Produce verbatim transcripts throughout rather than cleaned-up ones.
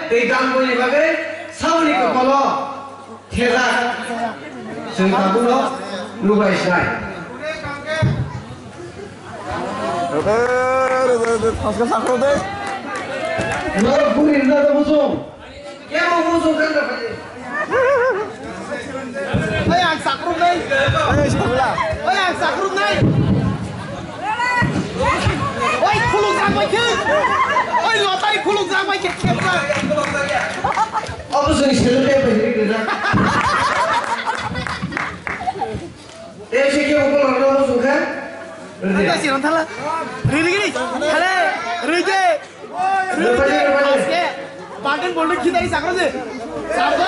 Tei gangboi ni bagwi samani kopalo thejak. Chwng tabukno nubai sinai. Rode, rode, rode, thaska sakro de. Norok buri rwna da muchung. Kebo muchung khe rwna phai. Oi, ang sakrumnai. Oi, sakrumnai. Oi, khulukjak bai khe. Oi, lotari khulukjak bai khe, khepjak. Obo chwng sellotape bai rijak. Tei se kebo kolor no muchung khe. Ang ta sirang thala. Ri, ri, ri. Thale, ri de. Rupani, rupani. Aske, button bolto khitari sakro je. Sakro.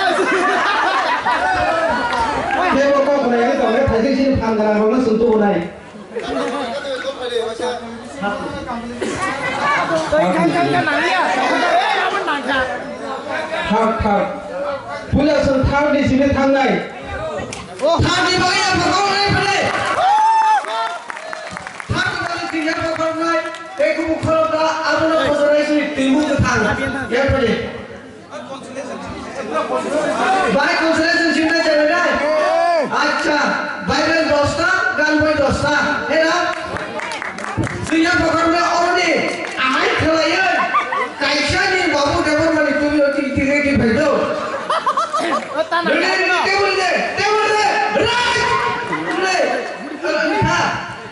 Kebo kok nai, kok nai, thaisi sini phang garang rokno sung tubu nai. Tei khan, khan, khan, nangya. Eh, abo nangkha. Thak, thak. Puila sung thak ni sini thangnai. Oh. Thak ni bagwi ang phakor nai phale. Thak ni bagwi sini phakor nai. Tei kubu khorok da, abono khosonai sini twimu kwthang. Ya phale. Bai consolation simna chai bai nai? Acha, Bible dosta, ganboi dosta. Hera? Swiya pokor na oroni, ahai khalaiyo. Kaisa ni babu debor mani tumi oti tire ki bhaido. Nini, nini, table de, table de, right! Nini, nini, ha.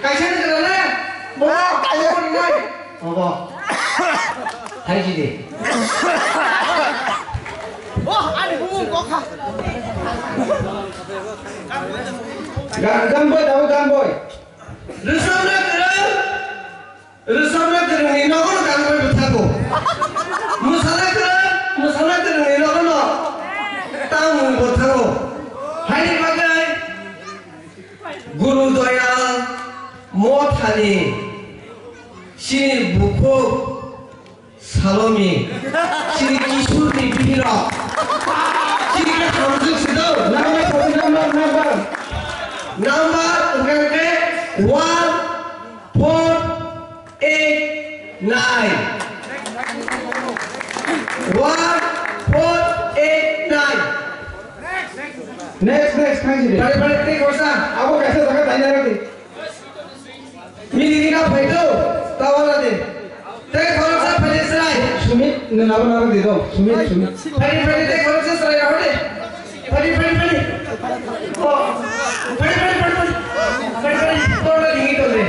Kaisa ni jala na? Bo, kaisa ni nai. Obo. Hai jide. Oh, ani bumung kokha. Gan, gan boi, dabu gan boi. Rwchapna kwrwng, rwchapna kwrwngni nogo gan boi bwthago. Mwsana kwrwng, mwsana kwrwngni nogo no tamung bwthago. Haini bagwi Guru Doyal Mothani chini bukhuk Salomi, chini Kishorni bihirok, chini khe hamjwk sido. Number, number, number. Number hwnkhe one four eight nine. One four eight nine. Next, next, thank you. Pare, pare, tei khorsa. Abo kaisa jaga daina rwdi. Mili ni na phaito, tawala de. Tei khoroksa phaidi srai. Sumit, nwng abo naro di do. Sumit, Sumit. Phaidi, phaidi, tei khoroksa srai rw de. Phaidi, phaidi, phaidi. O. Phaidi, phaidi, phaidi, phaidi. Phaidi, phaidi. Tawala di to de.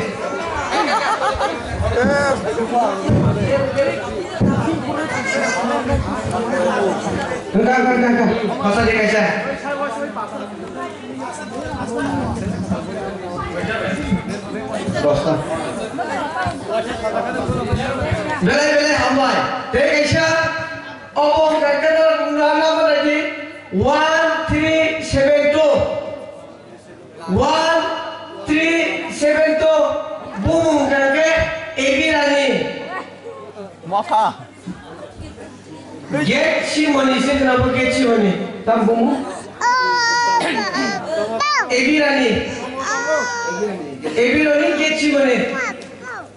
Engka, engka, engka, engka. Masa di kaisa. Dosta. Belai belai hambai. Tei kaisa obo hwnkha khe norok nungna nangma naidi one three seven two. One three seven two. Bumung hwnkha khe Ebi Rani. Motha. Get si mani se khna bo get si mani. Tam bumu? Ebi Rani. Ebi Rani get si mani.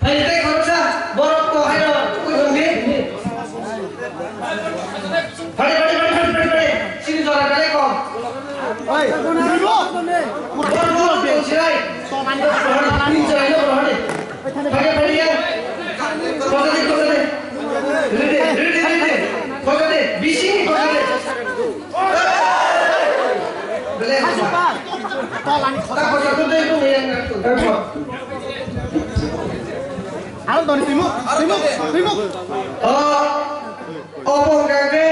Phai tei khoroksa borok ko hai no koi thang di. Phai, phai, phai, phai, phai, phai. Sini jora kale ko. Oi, Ribo. Borok ko sirai. Borok ko sirai no borok ni. Phai, phai, phai. Khoja de, khoja de. Rede, rede, rede. Khoja de, bisi khoja de. Bele khoja. Ta khoja to de ko yang na. Aro doni timu, timu, timu. O, obo hwnkha khe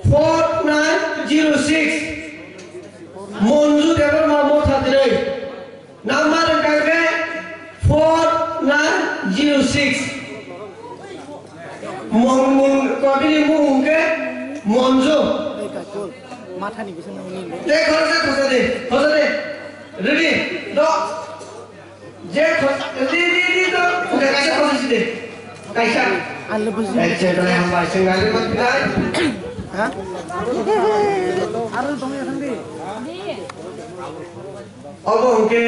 four nine zero six. Monju Debbarma Motha Twrwi. Number hwnkha khe four nine zero six. Mung, mung, kobini mung hwnkhe Monju. Mathani bisa nangni. Tei khoroksa khosa de, khosa de. Ready? Do. Je khosa, di, di, di, do. Udah kaisa khosa sini. Kaisa. Alo buji. Eh, cek, hambai, sing, ngali, mat, bilai. Ha? Aro dong ya, sandi. Obo hwnkhe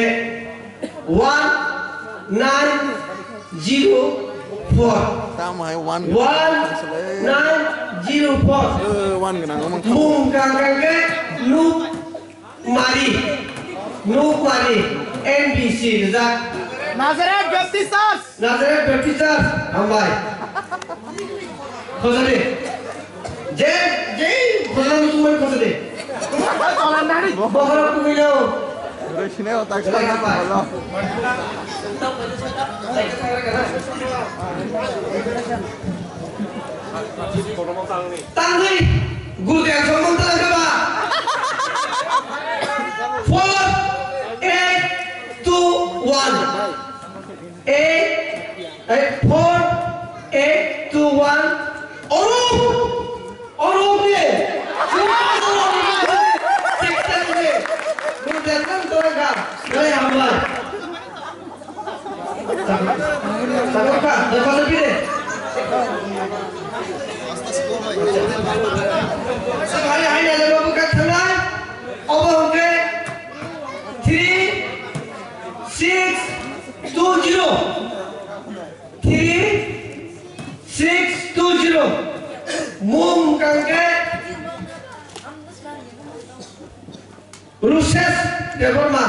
one nine zero four. Tamo hai one. One nine zero four. Eh, one gwnang, omo. Mung kang kang khe nuk mari. Nuk mari. N B C rijak. Nazareth Baptist Church. Nazareth Baptist Church, hambai. Khosadi. Je, je, khosadi, tumar khosadi. Bohora kumilo. Ore sine o tak. Hambai. Tangwi, gurkha songmung tala khe ba. Four eight two one. Eight, eight, four eight two one. Oro, oro ye. Gurkha songmung tala kha. Lai hambai. Sakha, sakha, sakha, sakha. Hai, hai, hai, babu, kha thangnai. Obo hwnkhe three six two zero. Three six two zero. Mung kangkhe Ruses Debbarma.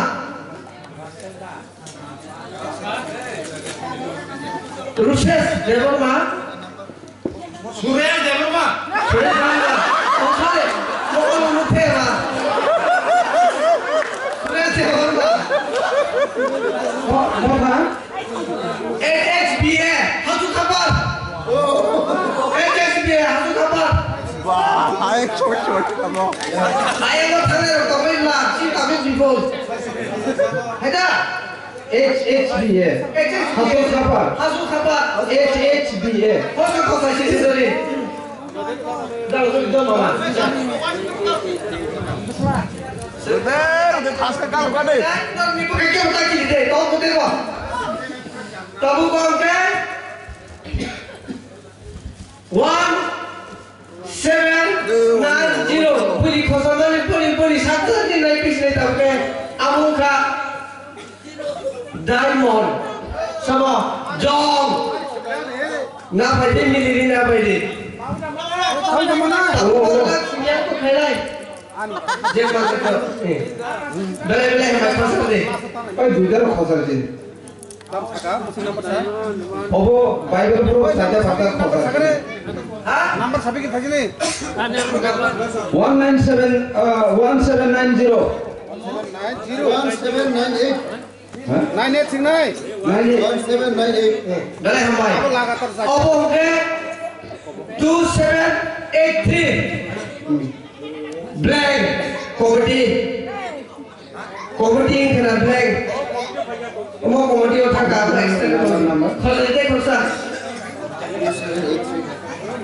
Ruses Debbarma. Suresh Debbarma. Suresh Debbarma. Oh, sorry. Oh, oh, oh, Debbarma. Suresh Debbarma. Oh, Debbarma. H H B A, Hasu Khapar. H H B A, Hasu Khapar. Ba, hai, chok, chok, tamo. Hai, amo thangna rok tongwi la, si tamo bifol. Hai da? H H B A, Hasu Khapar. Hasu Khapar. H H B A. Hoso khosai si si dori. Dal dori dal mama. Seder, udah pas ke kau kan deh. Dal ni pakai kau tak kiri deh, tau putih kau. Tabuk kau ke? One seven nine zero. Puri khosa mani puri puri sat sat ni nai pis nai tabuk ke. Amung kha. Diamond. Sabo. Jong. Na phaidi miliri na phaidi. Oi, jama na. Tabuk kha siyang ko khailai. Je ma ka. Belai belai ma khosa de. Oi, duidar khosa de. Obo Bible bro sade pata khosa. Number sabi ki thajini. One nine seven, uh, one seven nine zero. One seven nine eight. Huh? Nine eight six nine. Nine eight. One seven nine eight. Belai hambai. Abo lagatar sa. Obo hwnkhe two seven eight three. Blank. Committee. Committee wngkha na blank. Omo committee o thangkha blank. Khosai tei khorsa.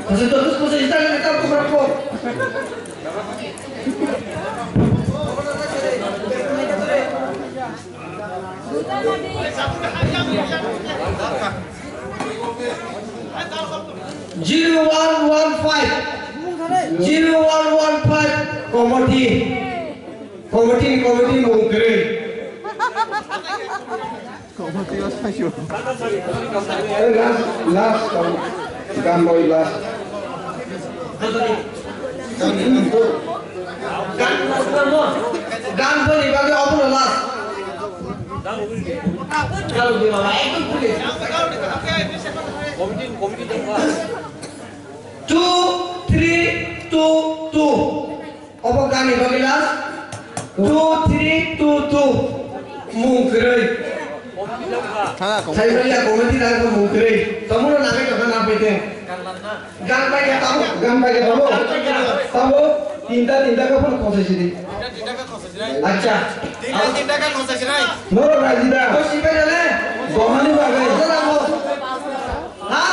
Khosai to, khosai ta, ta, ta, ta, ta. Zero one one five. Zero one one five. Committee. Committee, committee mung kwrwi. Committee o saiyo. Eh, last, last, um, gan boi last. Gan, gan boi ni bagwi obono last. Committee, committee. Two three two two. Obo kani bagwi last? Two three two two. Mung kwrwi. Thana kong. Saimanya committee nang mung kwrwi. Tomono nangwi tongkha na paiteng. Gan paikha tamo? Gan paikha tamo? Tamo? Tinta, tinta khe phano khosai sidi. Acha. Tinta, tinta khe khosai sinai. Noro raji da. Khosai pai dale. Dohani bagwi. Noro raji. Ha?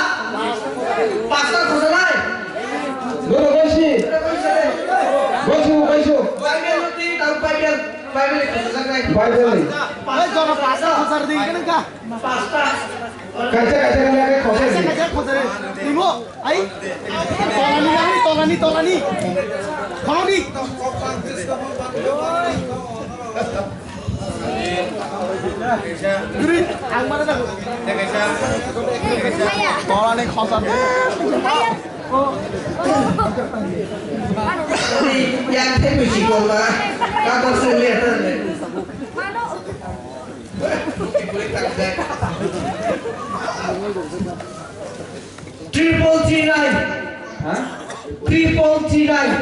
Pasta khosanai? Bono boisi. Boisu, boisu. Bible no ti, tang Bible, Bible khosajaknai. Bible ni. Pasta, pasta. Pasta. Kaisa, kaisa, kaisa, kaisa, kaisa, kaisa, kaisa. Timo, ai. Tolani, ai, tolani, tolani. Tolani. Tolani khosa de. Yang thai bisi kolma. Kabar se le ta ne. Triple three nine. Ha? Triple three nine.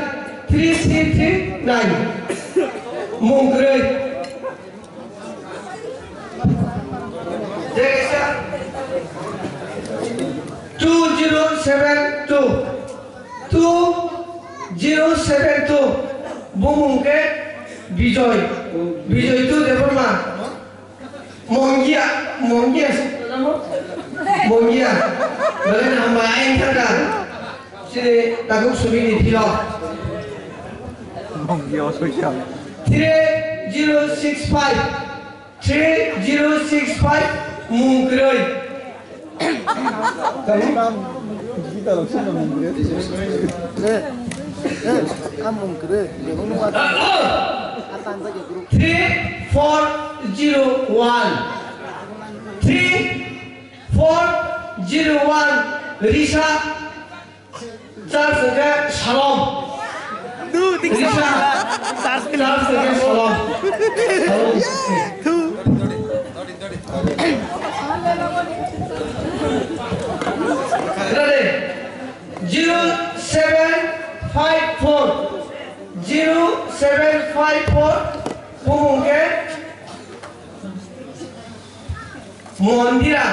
Three three three nine. Mungkroi. Two zero seven two. Two zero seven two. Bumung ke Bijoy. Bijoy tu Debbarma. Mongia, Mongia. Mongia. Belain hambai aing thangka. Sini takuk subini thilo. Mongia osoi siya. Three zero six five. Three zero six five mungkroi. Tamo? Kita lo sino mungkroi. Eh, eh, a mungkroi. Three four zero one. Three four zero one. Risa. Charge hwnkhe salom. Du, tik Risa. Salom. Charge hwnkhe salom. Salom. Ready? Zero seven five four. Zero seven five four. Bumung khe Mondira.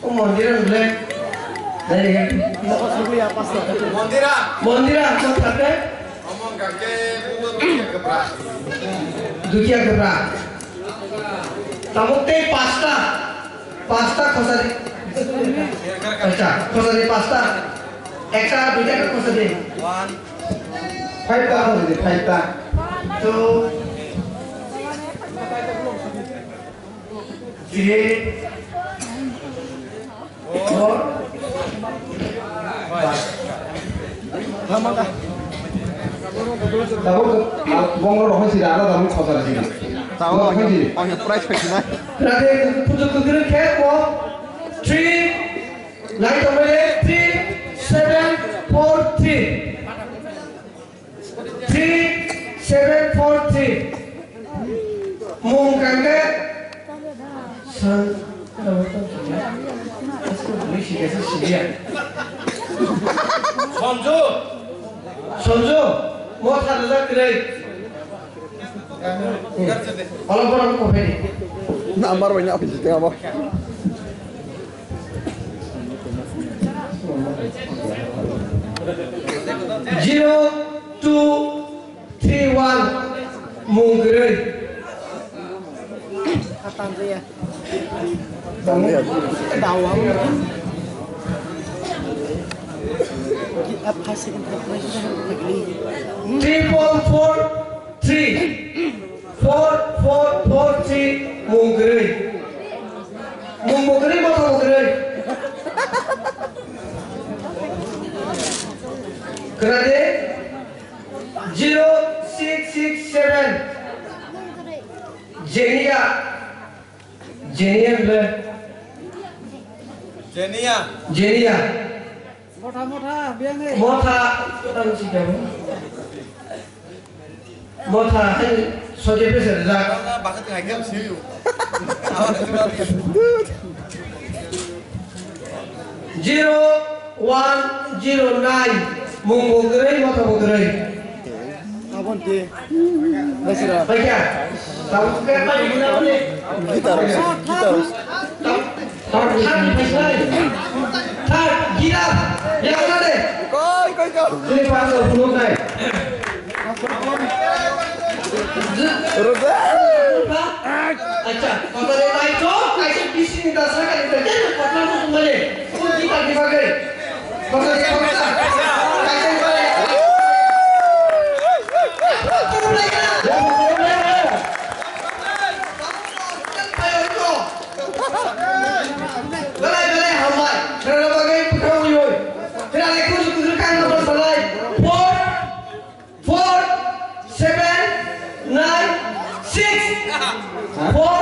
O Mondira nule. Mondira. Mondira, kok kate? Dukia kebra. Tamo tei pasta. Pasta khosari. Acha, khosari pasta. Ekta, duita khosari. Five ta khosari, five ta. So, Three, four, five. Tabuk, ah, bongo rohoi sida, ada tabuk khosar sida. Tabuk rohoi sida. Oh, ya, price pack sida. Tadi pujuk kudurun khe mo three, nine three, seven, four, three. Three seven four three. Mung kangke san. Sonju. Sonju. Mo thar jak kre. Olo borok ko phedi. Number wanya office te abo. Zero two three one mung kwrwi. Tangya. Dawang. Triple four three. Four four four three mung kwrwi. Mung bo kwrwi, motha bo kwrwi. Kwrade zero six six seven. Jenia. Jenia le. Jenia. Jenia. Motha, motha, biang he. Motha, tang si jabo. Motha, hai, soje pese rijak. Bakha tang hai kam siu. Zero one zero nine, mung bo kwrwi, motha bo kwrwi. Abon te. Basra. Baikha. Tabuk khe pai guna bole. Gitar, gitar. Thar, thar, thar, thar, gira. Ya, kena de. Koi, koi, koi. Ini pasal belum naik. Roda. Acha, kota de naik to, kaisa bisi ni dasa kali kerja, kota tu kembali. Pun kita dipakai. Kota de kota. Kaisa kembali. Belai, belai, hambai. Khwnana bagwi bwkha ui ui. Khwnana kuju kuju kang no salai. Four, four, seven, nine, six. Four,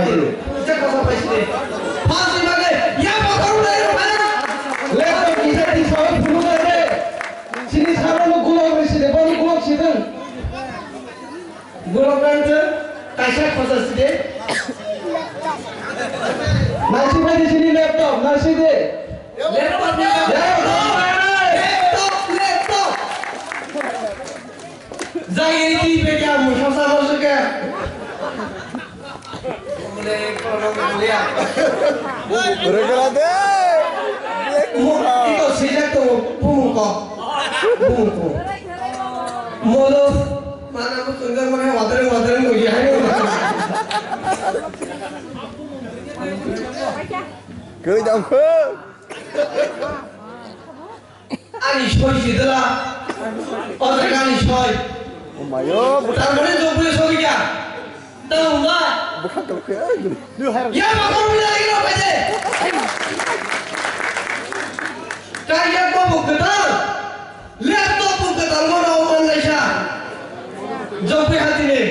paisidi. Kisa kosa paisidi. Pass ni bagwi ya motor ulai rok phana. Laptop kisa di sawi phuru de. Sini sabo no gulok risi de, bono gulok sideng. Gulok nang je, kaisa kosa sidi. Nasi bai di sini laptop, nasi de. Laptop, laptop, laptop, laptop. Jagiri di beti amu sosa masuk ke. Rwgwla de. Mo, ito sijak to, bumung ko. Bumung ko. Modo, mana mo tunggal mana wadare wadare mo ye hai. Kau jam kau. Ani soi si dela. O jaga ani soi. Omayo, bukan. Tar mane jogwi soi ya. Tamo ma. Bukan kalau kaya. Ya ma ko bila lagi lo pede. Kaya ko bu ketal. Laptop bu ketal mo na oman laisa. Jogwi hatine.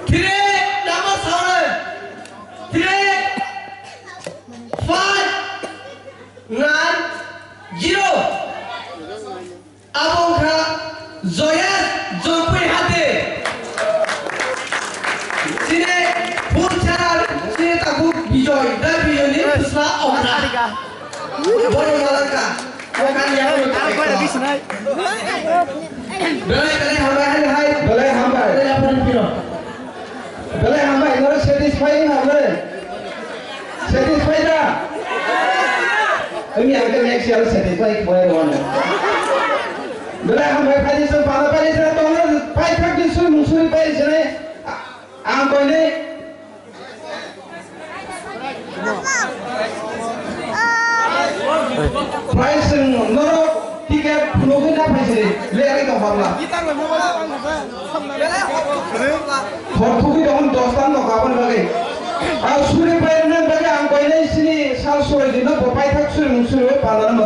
Thire nama saure. Thire. Five nine zero. Abo wngkha Joyesh Jongpui Hate. Chini full channel, chini takhuk Bijoy, da Bijoy ni bwsla okra. Bono malaka. Belai, belai hambai, hai, hai. Belai hambai. Belai hambai, belai hambai, noro satisfy na, belai. Satisfy da? Ami ang ke next year satisfy koi ro na. Belai hambai, phai di song, pada phai di song, tong phai thak di song, musuri phai di sini. Ang koi ni. Price norok ticket phunugwi na phaisiri, leyari tong phamla. Thorthugwi tong dos tan no kaboni bagwi. Ang suri pairwknani bagwi ang koinai sini sal surai dino bo paithak suri mung suri bai pandana.